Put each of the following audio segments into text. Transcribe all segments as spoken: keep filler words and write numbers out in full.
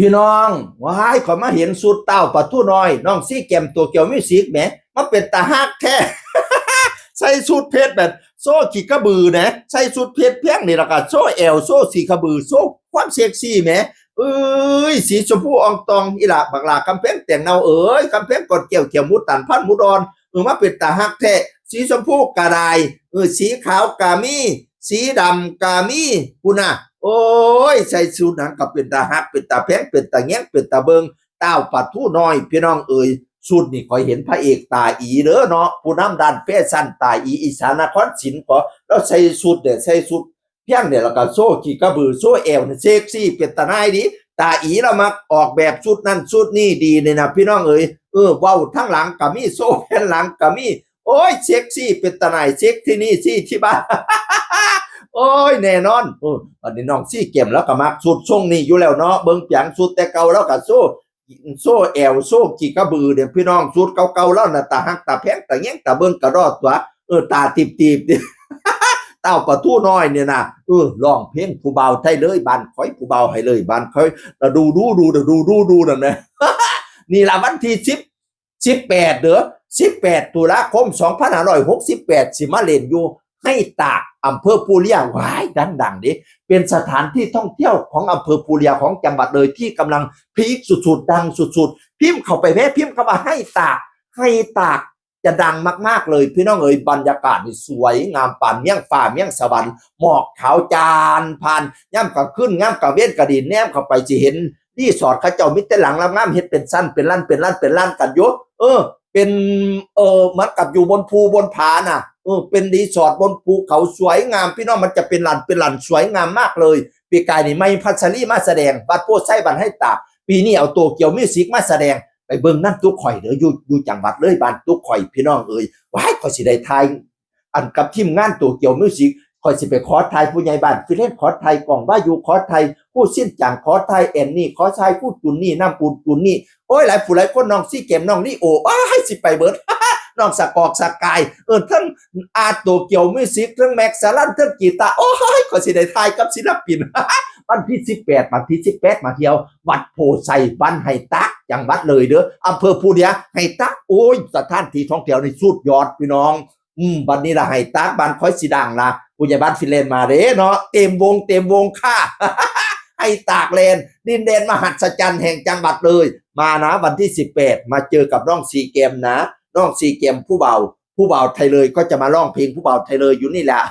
พี่น้อง ว้าย ข้อยมาเห็นชุดเต้าปลาทูน้อย น้องซีแกมโตเกียวมิวสิกแหม มาเป็นตาฮักแท้ ใส่ชุดเพชรแบบโซ่ขี้กระบือนะ ใส่ชุดเพชรเพียงนี่แล้วก็โซ่แอว โซ่ขี้กระบือ โซ่ความเซ็กซี่แหม เอ้ย สีชมพูอ่องตอง อีหล่าบักหล่าคำแพงแตงเนาเอ้ย คำแพงกอดแก้ว แก้วหมูตัน พันหมูดอน เออ มาเป็นตาฮักแท้ สีชมพูกะได้ เออ สีขาวกะมี สีดำกะมี พุ้นน่ะ โอ้ย ใส่ชุดหนังก็เป็นตาฮัก เป็นตาแพง เป็นตาแยง เป็นตาเบิ่ง เต้าปลาทูน้อย พี่น้องเอ๋ย ชุดนี่ข้อยเห็นพระเอกตาอีเด้อเนาะ ผู้นำด้านแฟชั่นตาอี อีสานนครศิลป์ ก็ แล้วใส่ชุดเนี่ย ใส่ชุดเพียงเนี่ย แล้วก็โซ่ขี้กระบือ โซ่แอวเนี่ย เซ็กซี่ เป็นตาหน่ายดี ตาอีแล้วมักออกแบบชุดนั่นชุดนี่ดีเนี่ยนะ พี่น้องเอ๋ย เออ เว้าทั้งหลังก็มี โซ่แผ่นหลังก็มี โอ้ย เซ็กซี่ เป็นตาหน่าย เซ็กที่นี่ ซี่ที่บ้าน โอ้ย แน่นอน เออ อันนี้น้องซีแกมแล้วก็มักชุดทรงนี้อยู่แล้วเนาะ เบิ่งเปียงชุดแต่เก่าแล้วก็โซ่ โซ่แอว โซ่ขี้กระบือเนี่ย พี่น้อง ชุดเก่าๆแล้วน่ะ ตาฮัก ตาแพง ตาแยง ตาเบิ่งกะดอตัว เออ ตาตีบๆ เต้าปลาทูน้อยเนี่ยนะ เออ ร้องเพลงผู้บ่าวไทยเลย บ้านข้อยผู้บ่าวไทยเลย บ้านข้อย ละดูดูดูดูดูดูดูนั่นนะ นี่ละวันที่สิบ สิบแปด เด้อ สิบแปด ตุลาคม สองพันห้าร้อยหกสิบแปด สิมาเล่นอยู่ไฮตาก อำเภอภูเรือ ว้าย ดังๆ เด้ เป็นสถานที่ท่องเที่ยวของอำเภอภูเรือ ของจังหวัดเลย ที่กำลังพีคสุดๆ ดังสุดๆ พิมพ์เข้าไปแม่ พิมพ์คำว่าไฮตาก ไฮตาก จะดังมากๆ เลย พี่น้องเอ๋ย บรรยากาศนี่สวยงามปานเมืองฟ้าเมืองสวรรค์ หมอกขาวจานผ่าน ยามกลางคืน ยามกลางเว็นก็ดี แนมเข้าไปสิเห็นรีสอร์ทเขาเจ้ามีแต่หลังงามๆ เฮ็ดเป็นชั้น เป็นล้าน เป็นล้าน เป็นล้านกันอยู่ เออ เป็น เออ เหมือนกับอยู่บนภูบนผาน่ะ เออ เป็นรีสอร์ทบนภูเขาสวยงาม พี่น้อง มันจะเป็นลาน เป็นลานสวยงามมากเลย ปีกายนี่ใหม่พัชรีมาแสดง วัดโพธิ์ไชย บ้านไฮตาก ปีนี้เอาโตเกียวมิวสิกมาแสดง ไปเบิ่งนำตุ๊กข่อยเด้อ อยู่ อยู่จังหวัดเลย บ้านตุ๊กข่อย พี่น้องเอ๋ย ว้าย ข้อยสิได้ถ่าย อันกับทีมงานโตเกียวมิวสิก ข้อยสิไปขอถ่ายผู้ใหญ่บ้าน ฟิเลนขอถ่ายกล้องวายุ ขอถ่ายผู้สิ้นจัง ขอถ่ายแอนนี่ ขอถ่ายผู้จุนนี่ น้ำอุ่นจุนนี่ โอ้ย หลายผู้หลายคน น้องซีแกม น้องลีโอ โอ้ย สิไปเบิด น้องสกอกสกาย เออ ทั้งอาโตเกียวมิวสิก ทั้งแม็กซ์สารัน ทั้งกีตาร์ โอ้ย ข้อยสิได้ถ่ายกับศิลปิน วันที่สิบแปด วันที่สิบแปด มาเที่ยววัดโพธิ์ไชย บ้านไฮตาก จังหวัดเลยเด้อ อำเภอภูเรือ ไฮตาก โอ้ย สถานที่ท่องเที่ยวนี่สุดยอดพี่น้อง อืม บัดนี้ละไฮตาก บ้านข้อยสิดังละ ผู้ใหญ่บ้านฟิเลนมาเด้เนาะ เต็มวง เต็มวงค่ะ ไฮตากแลนด์ ดินแดนมหัศจรรย์แห่งจังหวัดเลย มานะ วันที่สิบแปด มาเจอกับน้องซีแกมนะ น้องซีแกมผู้บ่าว ผู้บ่าวไทยเลยก็จะมาร้องเพลงผู้บ่าวไทยเลยอยู่นี่แหละ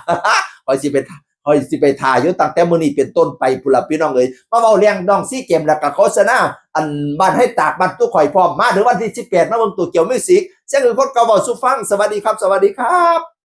ข้อยสิไป ข้อยสิไปถ่ายอยู่ตั้งแต่มื้อนี้เป็นต้นไปพุ้นล่ะพี่น้องเอ๋ย มาเว้าเรื่องน้องซีแกมแล้วก็โฆษณา อันบ้านไฮตาก บ้านตุ๊กข่อยพร้อม มาเด้อวันที่สิบแปด มาเบิ่งโตเกียวมิวสิก เสียงคือคนเก่าเว้าสู่ฟัง สวัสดีครับ สวัสดีครับ